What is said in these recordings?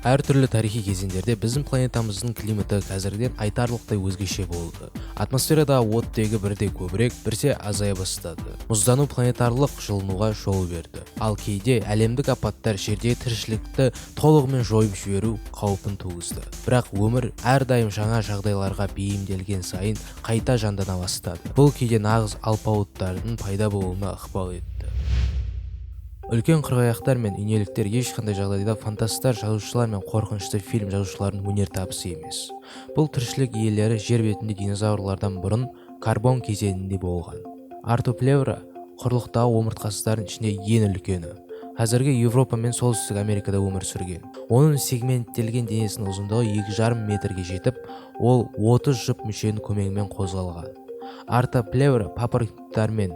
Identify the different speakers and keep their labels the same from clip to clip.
Speaker 1: Әртүрлі тарихи кезеңдерде біздің планетамыздың климаты қазіргіден айтарлықтай өзгеше болды. Атмосферадағы оттегі бірде көбірек, бірсе азая бастады. Мұздану планетарлық жылынуға жол берді. Ал кейде әлемдік апаттар жердегі тіршілікті толығымен жойып жіберу қаупін туғызды. Бірақ өмір әрдайым жаңа жағдайларға бейімделген сайын қайта жандана бастады. Бұл кейде нағыз алпауыттардың пайда болуына ықпал етті. Үлкен қырғаяқтар мен инеліктер ешқандай жағдайда фантасттар, жазушылар мен қорқынышты фильм жазушыларының өнертабысы емес. Бұл тіршілік иелері жер бетінде динозаврлардан бұрын карбон кезеңінде болған. Артоплевра құрлықтағы омыртқасыздардың ішінде ең үлкені. Қазіргі Европа мен Солтүстік Америкада өмір сүрген. Оның сегменттелген денесінің ұзындығы 2,5 метрге жетіп, ол 30 жұп мүшенің көмегімен қозғалған. Артоплевра папоротниктармен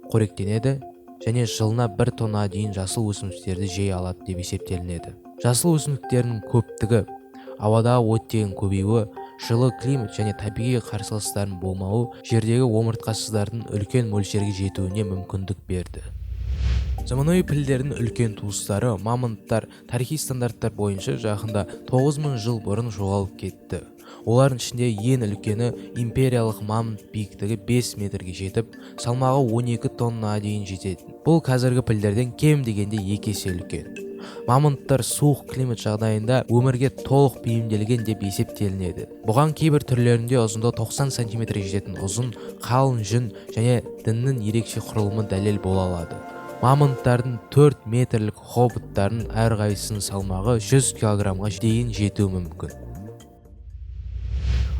Speaker 1: қоректенеді және жылына 1 тоннаға дейін жасыл өсімдіктерді жей алады деп есептелінеді. Жасыл өсімдіктердің көптігі, ауадағы оттегінің көбеюі, жылы климат және табиғи қарсыластардың болмауы жердегі омыртқасыздардың үлкен мөлшерге жетуіне мүмкіндік берді. Заманауи пілдердің үлкен туыстары мамонттар тарихи стандарттар бойынша жақында 9000 жыл бұрын жоғалып кетті. Олардың ішінде ең үлкені империялық мамонт биіктігі 5 метрге жетіп, салмағы 12 тоннаға дейін жететін. Бұл қазіргі пілдерден кем дегенде 2 есе үлкен. Мамонттар суық климат жағдайында өмірге толық бейімделген деп есептелінеді. Бұған кейбір түрлерінде ұзындығы 90 сантиметрге жететін ұзын, қалың жүн және діңнің ерекше құрылымы дәлел бола алады. Мамонттардың 4 метрлік хоботтарының әрқайсысының салмағы 100 килограммға дейін жетуі мүмкін.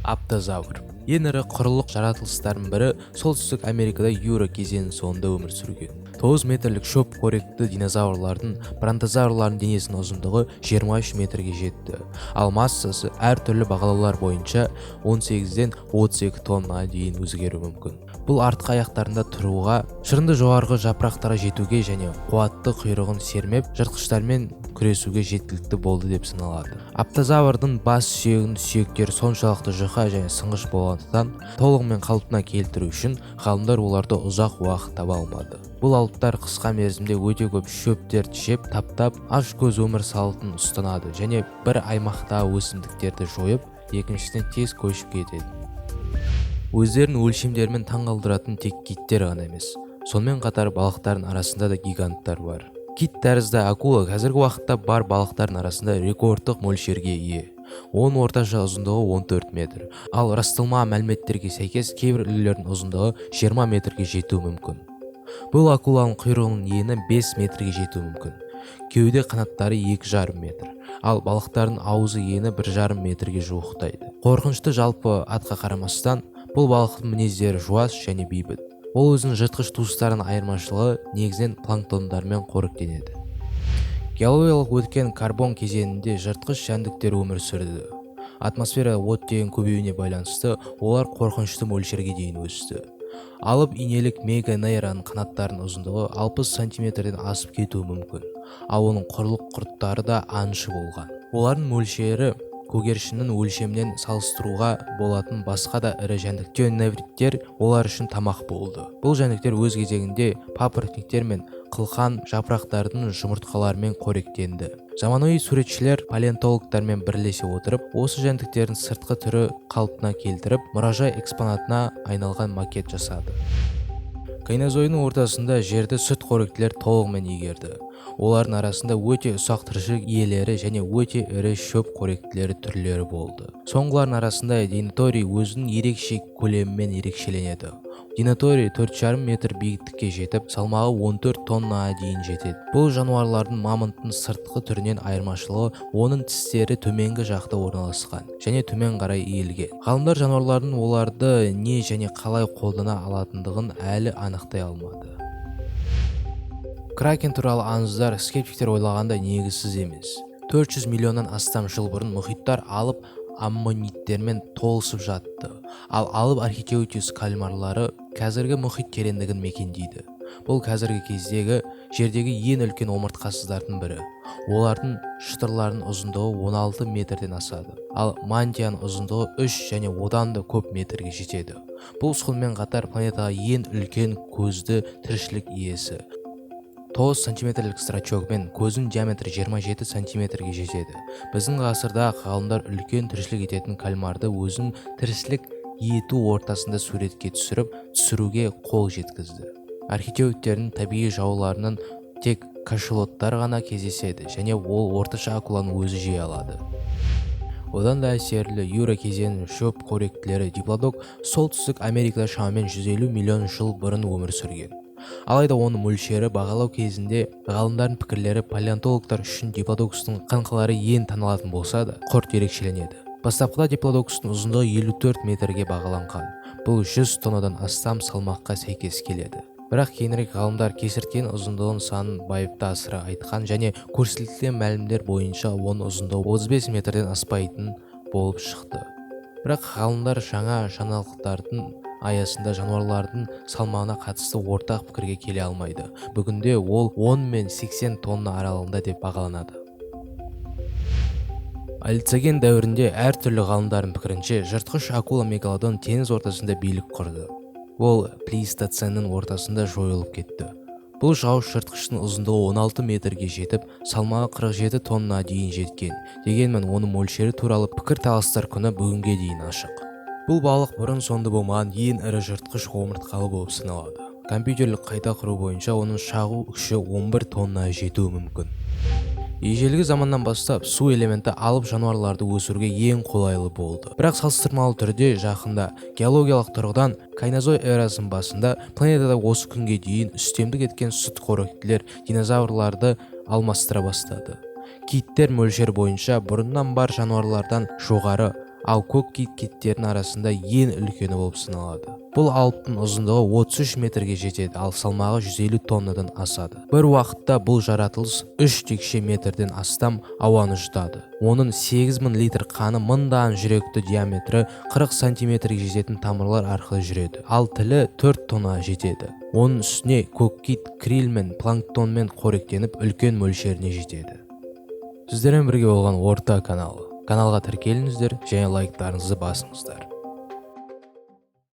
Speaker 1: Аптозавр ең ірі құрлық жаратылыстарының бірі, Солтүстік Америкада юра кезеңінің соңында өмір сүрген. 9 метрлік шөп қоректі динозаврлардың бронтозаврлардың денесінің ұзындығы 23 метрге жетті, ал массасы әртүрлі бағалаулар бойынша 18-ден 32 тоннаға дейін өзгеруі мүмкін. Бұл артқы аяқтарында тұруға, шырынды жоғарғы жапырақтарға жетуге және қуатты құйрығын сермеп, жыртқыштармен күресуге жеткілікті болды деп саналады. Аптозаврдың бас сүйегінің сүйектері соншалықты жұқа және сынғыш болғандықтан, толығымен қалпына келтіру үшін ғалымдар оларды ұзақ уақыт таба алмады. Бұл алыптар қысқа мерзімде өте көп шөптерді жеп, таптап, аш көз өмір салтын ұстанады және бір аймақтағы өсімдіктерді жойып, екіншісіне тез көшіп кетеді. Өздерінің өлшемдерімен таңғалдыратын тек киттер ғана емес, сонымен қатар балықтардың арасында да гиганттар бар. Кит тәрізді акула қазіргі уақытта бар балықтардың арасында рекордтық мөлшерге ие. Оның орташа ұзындығы 14 метр, ал расталмаған мәліметтерге сәйкес кейбір үлгілердің ұзындығы 20 метрге жетуі мүмкін. Бұл акуланың құйрығының ені 5 метрге жетуі мүмкін. Кеуде қанаттары 2,5 метр, ал балықтардың аузы ені 1,5 метрге жуықтайды. Қорқынышты жалпы атқа қарамастан, бұл балықтың мінездері жуас және бейбіт. Ол өзінің жыртқыш туыстарынан айырмашылығы негізінен планктондармен қоректенеді. Геологиялық өткен карбон кезеңінде жыртқыш жәндіктер өмір сүрді. Атмосфера оттегінің көбеюіне байланысты олар қорқынышты мөлшерге дейін өсті. Алып инелік меганейраның қанаттарының ұзындығы 60 сантиметрден асып кетуі мүмкін, ал оның құрлық құрттары да аңшы болған. Олардың мөлшері көгершіннің өлшемінен салыстыруға болатын басқа да ірі жәндіктер невриттер олар үшін тамақ болды. Бұл жәндіктер өз кезегінде папоротниктер мен қылқан жапырақтардың жұмыртқаларымен қоректенді. Заманауи суретшілер палеонтологтармен бірлесе отырып, осы жәндіктердің сыртқы түрі қалпына келтіріп, мұражай экспонатына айналған макет жасады. Кайнозойдың ортасында жерді сүт қоректілер толығымен игерді. Олардың арасында өте ұсақ тіршілік иелері және өте ірі шөп қоректілері түрлері болды. Соңғылардың арасында диноторий өзінің ерекше көлемімен ерекшеленеді. Диноторий 4,5 метр биіктікке жетіп, салмағы 14 тоннаға дейін жетеді. Бұл жануарлардың мамонттың сыртқы түрінен айырмашылығы оның тістері төменгі жақта орналасқан және төмен қарай иілген. Ғалымдар жануарлардың оларды не және қалай қолдана алатындығын әлі анықтай алмады. Кракен туралы аңыздар скептиктер ойлағандай негізсіз емес. 400 миллионнан астам жыл бұрын мұхиттар алып аммониттермен толысып жатты, ал алып архитеутис кальмарлары қазіргі мұхит тереңдігін мекендейді. Бұл қазіргі кездегі жердегі ең үлкен омыртқасыздардың бірі. Олардың шытырларының ұзындығы 16 метрден асады, ал мантияның ұзындығы 3 және одан да көп метрге жетеді. Бұл сонымен қатар планетадағы ең үлкен көзді тіршілік иесі. 9 сантиметрлік зрачогымен көзінің диаметрі 27 сантиметрге жетеді. Біздің ғасырда ғалымдар үлкен тіршілік ететін кальмарды өзінің тіршілік ету ортасында суретке түсіріп, түсіруге қол жеткізді. Архитеуктердің табиғи жауларынан тек кашалоттар ғана кездеседі және ол орташа акуланың өзі жей алады. Одан да әсерлі юра кезеңінің шөп қоректілері диплодок Солтүстік Америкада шамамен 150 миллион жыл бұрын өмір сүрген. Алайда оның мөлшері бағалау кезінде ғалымдардың пікірлері палеонтологтар үшін диплодокустың қаңқалары ең танылатын болса да, құрт ерекшеленеді. Бастапқыда диплодокустың ұзындығы 54 метрге бағаланған. Бұл 100 тоннадан астам салмаққа сәйкес келеді. Бірақ кейінірек ғалымдар кесірткенің ұзындығының санын байыпты асыра айтқан және көрсетілген мәлімдер бойынша оның ұзындығы 35 метрден аспайтын болып шықты. Бірақ ғалымдар жаңа жаңалықтардың аясында жануарлардың салмағына қатысты ортақ пікірге келе алмайды. Бүгінде ол 10 мен 80 тонна аралығында деп бағаланады. Олигоцен дәуірінде әртүрлі ғалымдардың пікірінше, жыртқыш акула мегалодон теңіз ортасында билік құрды. Ол плейстоценнің ортасында жойылып кетті. Бұл жауыз жыртқыштың ұзындығы 16 метрге жетіп, салмағы 47 тоннаға дейін жеткен. Дегенмен оның мөлшері туралы пікір таластар күні бүгінге дейін ашық. Бұл балық бұрын соңды болмаған ең ірі жыртқыш омыртқалы болып саналады. Компьютерлік қайта құру бойынша оның шағу күші 11 тоннаға жетуі мүмкін. Ежелгі заманнан бастап су элементі алып жануарларды өсіруге ең қолайлы болды. Бірақ салыстырмалы түрде жақында геологиялық тұрғыдан кайнозой эрасының басында планетада осы күнге дейін үстемдік еткен сүтқоректілер динозаврларды алмастыра бастады. Киттер мөлшер бойынша бұрыннан бар жануарлардан жоғары, ал көк кит киттердің арасында ең үлкені болып саналады. Бұл алыптың ұзындығы 33 метрге жетеді, ал салмағы 150 тоннадан асады. Бір уақытта бұл жаратылыс 3 текше метрден астам ауаны жұтады. Оның 8000 литр қаны мыңдаған жүректі диаметрі 40 сантиметрге жететін тамырлар арқылы жүреді, ал тілі 4 тоннаға жетеді. Оның үстіне көк кит криль мен планктонмен қоректеніп үлкен мөлшеріне жетеді. Сіздермен бірге болған Орта каналы. Каналға тіркеліңіздер және лайктарыңызды басыңыздар.